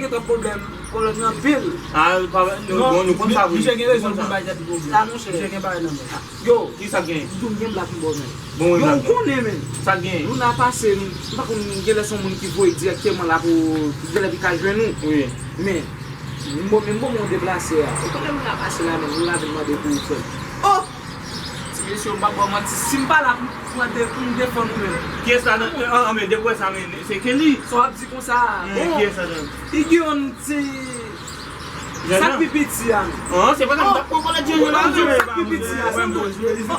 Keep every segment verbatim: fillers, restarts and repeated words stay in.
Pwoblèm, pwoblèm nan anpil. Ah, pa, nou, bon, nou konn sa, wi. Misye gen rezon pou bay tèt li pwoblèm. Ah, monchè. Misye gen bagay nan men. Yo, ki sa gen? M tou gen blag m ba w, men. Bon, wi, yo, ou konnen, men. Sa gen? Luna pase, m pa konn, genlè se yon moun ki voye dirèkteman la pou genlè li ka jwenn ou. Wi. Men, m bon, men m bon, mwen deplase a. Ou konnen Luna pase la, men Luna vin mande pou ou, frè m. Oh! Ti mesye, m p ap ba w manti. Si m pa la pou, pou, pou m defann ou menm. Kiyès la nan, an, an, men, depi w wè sa, men, se Kelly. Sa w ap di konsa? Bon, kiyès la nan? Li gen yon ti, sa k pi piti a, men. An, se pa sa, m t ap pran kòlèt Jean-Jean la, wi. Sa k pi piti a, se tou.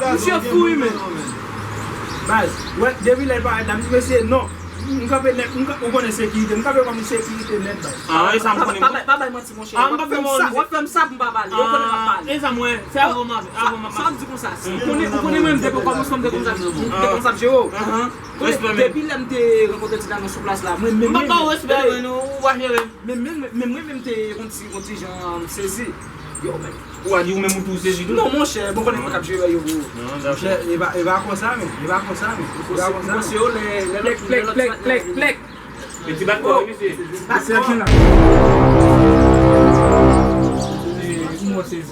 Misye fou, wi, men. Baz, wè, depi lè l parèt la, m di mesye, non. M kanpe nèt, m ka-, ou konnen sekirite, m kanpe kòm sekirite nèt, baz. Ah, e sa m konnen. Pa, pa, pa bay manti, monchè. Ah, m pa fè manti. W ap fè m sa pou m pa pale. Yo konnen m ap pale. E sa m wè, se avan m ap, avan m ap. Sa m di konsa, si ou konnen, ou konnen mwen, m te pran kòm, m te konn sa, m te konn sa jere w. Konnen, depi lè m te rankontre ti dam nan sou plas la, mwen menm, m pa ba w respè, wi, non, ou pa jere m. Men, men, men, men mwen menm te yon ti, yon ti jan sezi. Yo, men. Ou a di ou menm ou tou sezi tou? Non, monchè, bon, konnen mwen k ap jere yo pou ou. Non, dakò. Monchè, e pa, e pa konsa, men. E pa konsa, men. E pa konsa, men. Plèk, plèk, plèk, plèk, plèk. E ti bat kò, wi, mesye. Mesye, ki la? Kouman w sezi?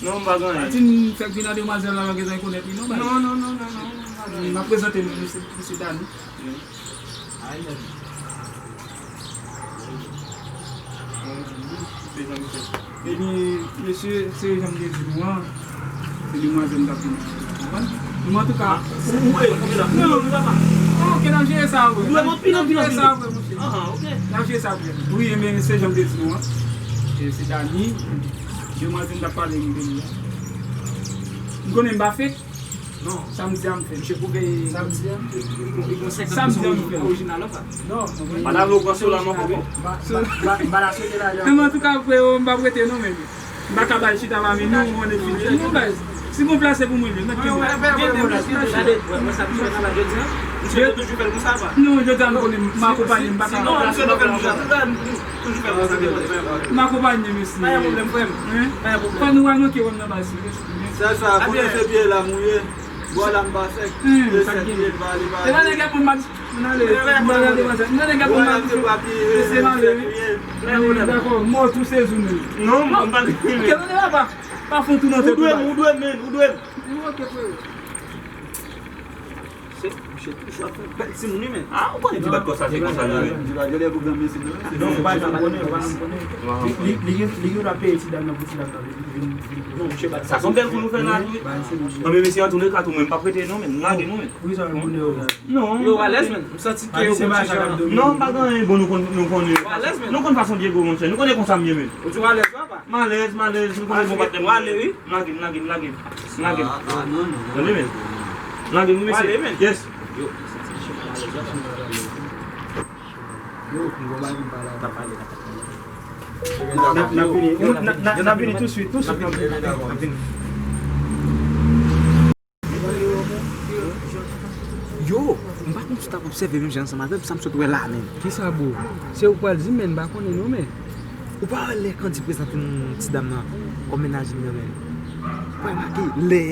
Non, m pa gen anyen. Atin fèk vin a demwazèl la, pa gentan konèt li, non, baz. Non, non, non, non, non, m pa gen anyen. M ap prezante nou, mesye, mesye Dani. Ay, men. Epi, mesye, se jan m te di nou an, se demwazèl m t ap vin konprann. Men antouka, ou, ou, non, non, non, ok, n ap jere sa apre. N ap jere sa apre, monchè. N ap jere sa apre. Wi, men se jan m te di nou an. E se Dani, demwazèl m t ap pale de li a. M konnen m pa fake. Non. Samdi a m fè. Misye pwouve samdi a m fè. Li gon, li gon senkant pousan orijinal anba. Non. Pa ta vle w pran sou la, mwen konprann. M pa ta swete la, men antouka, freo, m p ap rete non, men. M pa ka bay chita pa vin non, mwen defini. Non, baz. Si gon plas se pou mwen, men. Gade, wè, wè sa misye fè nan la jodi a. Misye te toujou fè l konsa, pa? Non, jodi a m konnen m akonpaye, m pa ka. Non, misye te fè l konsa. Toujou fè l konsa, depi lè. M akonpaye, mesye. Pa gen pwoblèm, frè m. Pa gen pwoblèm. Fò nou al manke wè m nan baz. Sèl sa, konnen se pye la mouye. Bò la m pa sèk. Hmm, sa k genyen. E nan nèg ap konn m ap, m ale, m ale devan sa. Nan nèg ap konn m ap, se m ale, wi. Wi, dakò, mò tou se zounen. Non, m pa, m pa. Ok, non, non, pa, pa fon tou nan tèt ou, ou dwe m, ou dwe m, men, ou dwe m. Ok, frè. Se, misye toujou ap fè bèl timoun, wi, men. Ah, ou konnen ti bat kò sa, se konsa l ye, wi. Ti bat kò pou granmesi, non? Non, m pa janm konnen, m pa janm konnen. Li, li, li gen, li gen dwa peye ti dam nan pou ti dam nan vin, vin, vin. Non, misye bat sa. Sa se yon bèl kou nou fè la, wi. Non, men mesye, antouleka tou, mwen, m p ap rete, non, men, m lage nou, men. Wi, sa, moun yo. Non. Yo, alèz, men. M santi ke yo gon ti jan. Non, m pa gen anyen, bon, nou konn, nou konn, nou konn fason Diego, monchè. Nou konnen konsa m ye, men. Ou di w alèz, papa? M alèz, m alèz, nou konnen bon patnè m. Ou ale, wi. M lage, m lage, m lage. M lage. Ah, ah, non, non, non. Tande, men. M lage, wi, mesye. Ou ale, men. Yes. Yo, m santi misye pa alèz, papa. Yo, m gon bagay pou m pale avè w. N ap, n ap vini. N ap, n ap, n ap vini touswit, touswit. N ap vini, n ap vini. Yo, m pa konn si w t ap obsève menm jan ansanm avè m, sa m sot wè la, men. Kisa, bro? Se ou k pral di m, men, m pa konnen non, men. Ou pa wè lè Kandi prezante m ti dam nan kòm mennaj li an, men. Ou pa remake lè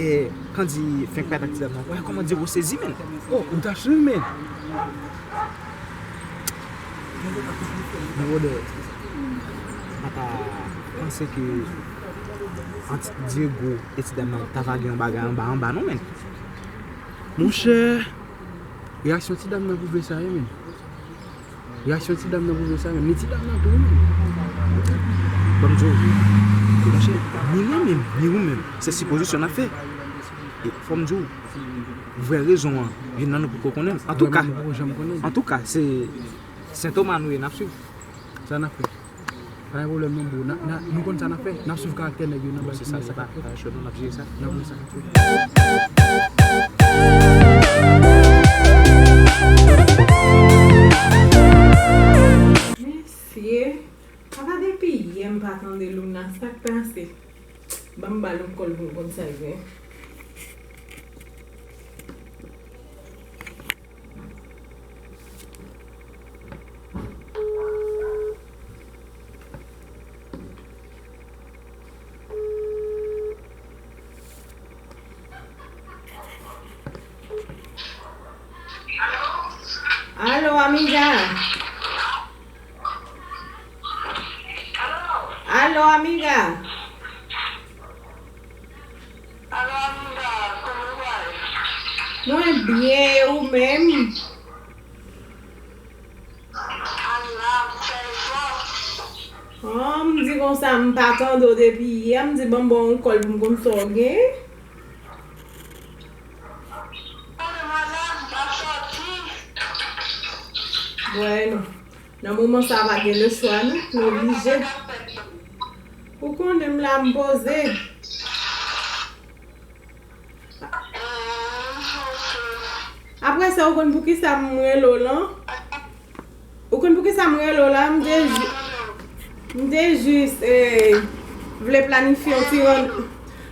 Kandi fenk parèt ak ti dam nan, ou pa wè kòman Diego sezi, men. Oh, ou t ap swiv, men. Men brother, m pa ta panse ke ant Diego e ti dam nan ta va gen yon bagay anba anba non, men. Monchè, reyaksyon ti dam nan pwouve sa, wi, men. Reyaksyon ti dam nan pwouve sa, men. Ni ti dam nan tou, wi, men. Ban m di w, monchè, ni mwen menm, ni ou menm, se sipozisyon n ap fè. E fò m di w, vrè rezon an, youn nan nou poko konnen l. Antouka, antouka, se Sentoma nou ye, n ap swiv. Sa n ap fè? Pa gen pwoblèm non, bro. N a, n a, nou konn sa n ap fè. N ap swiv karaktè nèg yo nan baz. Se sa, se pa, pa cho non, n ap jere sa. N ap jere sa. Mesye, papa, depi yè m pa tande Luna, sa k pase? Ban m ba l yon kòl pou l konn sa l gen. Alo, amiga. Alo, amiga. Alo, amiga, kòman w ye? Mwen byen, e ou menm? Ann la, m fè efò. Oh, m di konsa, m pa tande w depi yè, m di ban m ba w yon kòl pou m konn sa w gen. Tande, madanm, m ap sòti. Bueno. Nan moman sa a, pa gen lechwa, non. Nou oblije. Ou konnen m la, m poze. Apre sa, ou konn poukisa m rele w lan? Ou konn poukisa m rele w la? M te ju-, m te jis, eh, vle planifye yon ti rann-,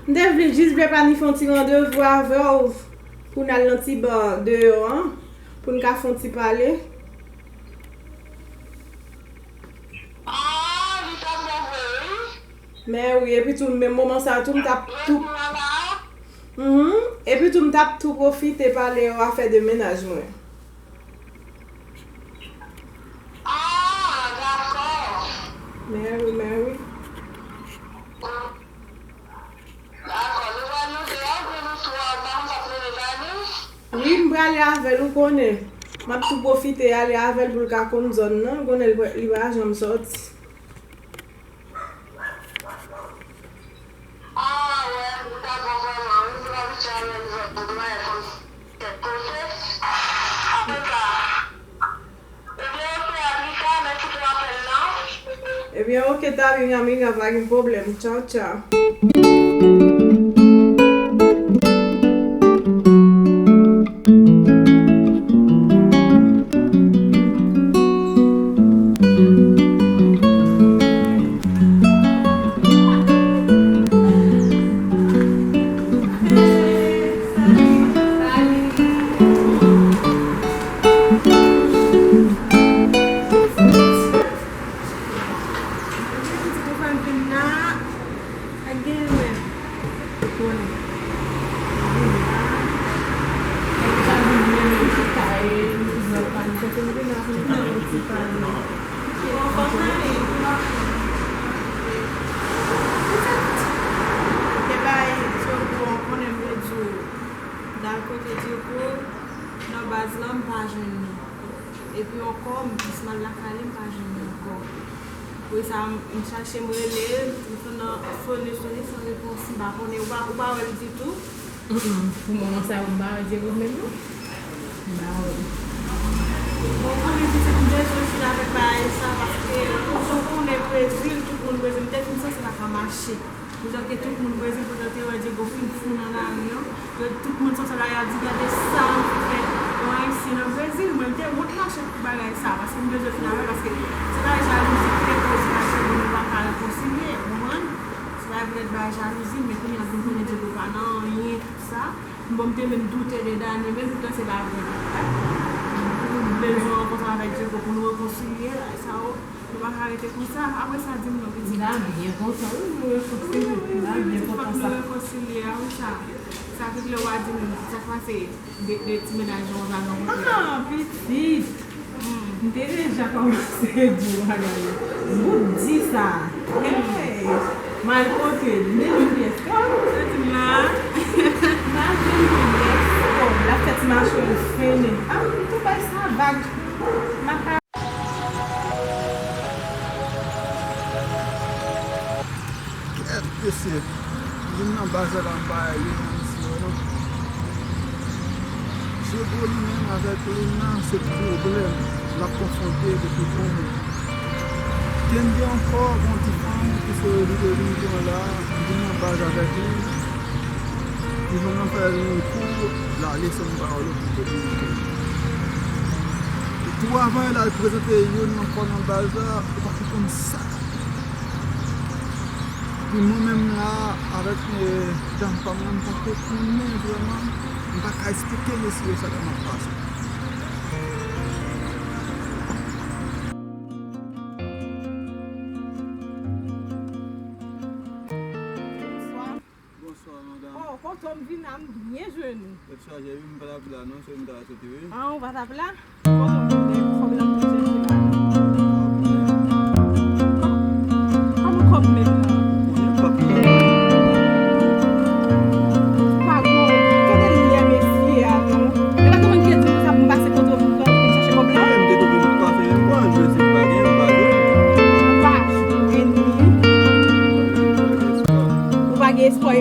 m te vle, jis vle planifye yon ti randevou avè w pou n al nan ti ba deyò an, pou n ka fè yon ti pale. Ah, li t ap bon vre, wi. Men wi, epi tou, menm moman sa a tou, m t ap tou. Wi, m la. Mhm. Epi tou, m t ap tou pwofite pale w afè de mennaj mwen. Ah, dakò. Men wi, men wi. Dakò, nou pral nou deyò, oubyen nou tou, ou pa konn sa k rele Dani? Wi, m prale avè l, ou konnen. M ap tou pwofite ale avè l pou l ka konn zòn nan, ou konnen li pa, li pa janm sòti. Ah, wè, li ta bon vrèman, wi, li pa abitye ale nan zòn nan, konn kèk kote. Apre sa, Ebyen, oke, a pli ta, mèsi pou apèl lan. Ebyen, oke, ta byen, amiga, pa gen pwoblèm. Tchaw, tchaw. Nan baz lan, m pa jwenn li. Epi ankò, m jis m al lakay li, m pa jwenn li ankò. Apre sa, m, m chache, m rele, telefòn nan sone, sone san repons, m pa konnen, ou pa, ou pa wè l ditou? Mm, mm. Pou moman sa yo, m pa wè Diego menm, non. M pa wè l. Bon, konnen pitit, m bezwen fin avèk bagay sa, paske, jan w konnen Brezil, tout moun Brezil, m te fin sanse pa ka mache. Pou sa ke tout moun Brezil, pou yo te wè Diego fin fou nan lari an, yo, tout moun sòti lari a di, "Gade sa, m fè yon Ayisyen nan Brezil, mwen m te wont mache pou bagay sa, paske m bezwen fin avè l, paske se bagay jalouzi ki te koz mache, nou pa ka rekonsilye, ou konprann? Se bagay poutèt bagay jalouzi, men kounye a vin konnen Diego pa nan anyen, tout sa. Bon, m te menm doute de Dani, menm poutan se pa vre. M bezwen rankontre avèk Diego pou nou rekonsilye, bagay sa yo. Nou pa ka rete konsa. Apre sa, di m non, pitit. Li la byen kontan, wi, nou rekonsilye. Wi, wi, wi, wi, pitit, fòk nou rekonsilye a, wi, sa. Sa tout lè w a di m, sa k pase de, de ti mennaj nou an, sa nou kontre. Ah, pitit. Hmm. M te deja kòmanse di w bagay yo. Bout di sa. Hey, mal pote, li menm pyès. Sa di m la. Mal di m pyès. L ap fè ti mache l fennen. Ah, m tou bay sa vag. M ap Kèt mesye, vin nan baz la, m pa wè youn nan mesye yo non. Diego li menm avèk Lina se pwoblèm l ap konfwonte depi bon moman. Kenbe ankò, gon ti fanm ki se li te vin pran la, m vin nan baz avèk li. Li jwenn nan fè li yon kou, l ale san m pa wè l okipe li ankò. Epi tou avan l al prezante youn ankò nan baz la, ou pa konn sa k ap pase. Epi mwen menm la, avèk, eh, dam pa m nan, m pa ko konnen vrèman, m pa ka esplike mesye yo sa k ap pase. Bonswa. Bonswa, madanm. Oh, kote w m vin la, m byen jwenn ou. Tèt chaje, wi, m pa t ap la, non, se m ta soti, wi. Ah, ou pa t ap la? Kote w vin gen kòb la, m vin chèche la. Kòb, men. Kòb, kòman kòb menm?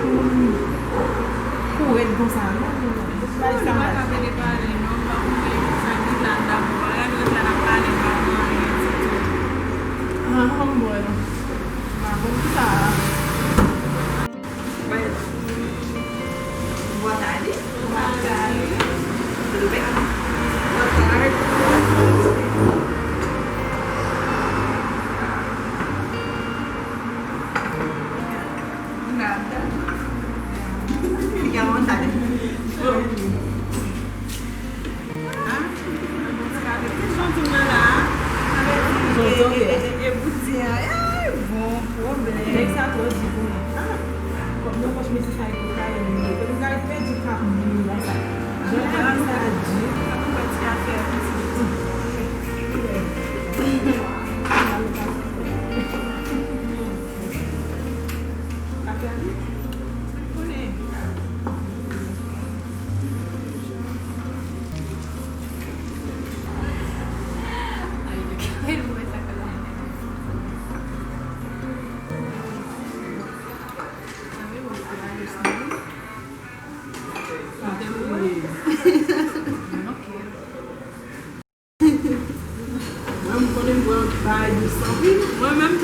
pou moun kouri konsa, non, non, non. Bay sa. Mwen pa ka pede pale, non, m pa konn sa ki la dabò. Lè nou ret la, n ap pale, m pa konn anyen ditou. Ah, m wè. M pa konn sa. Bwa kale. Bwa kale. Bwa kale. Nada. Fica à vontade. Ah, bon, se ka fè ti jan di mwen la. Sa vle di, e, e, e, e, e boudin an, e, bon pwoblèm. Nèg sa twò di pou mwen. Ah, kòm nan pòch mesye sa e pou kay li ye. Kòm sa e pèdi kap li la sa. Jan kap li sa di. Sa pou fè ti afè. Afè li? Konnen. Mwen, m konnen m pran bagay dous anpil. Mwen menm.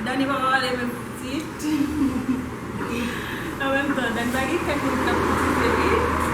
Dany pa pale menm pitit. An menm tan, Dany pa gen kèk moun k ap kritike li.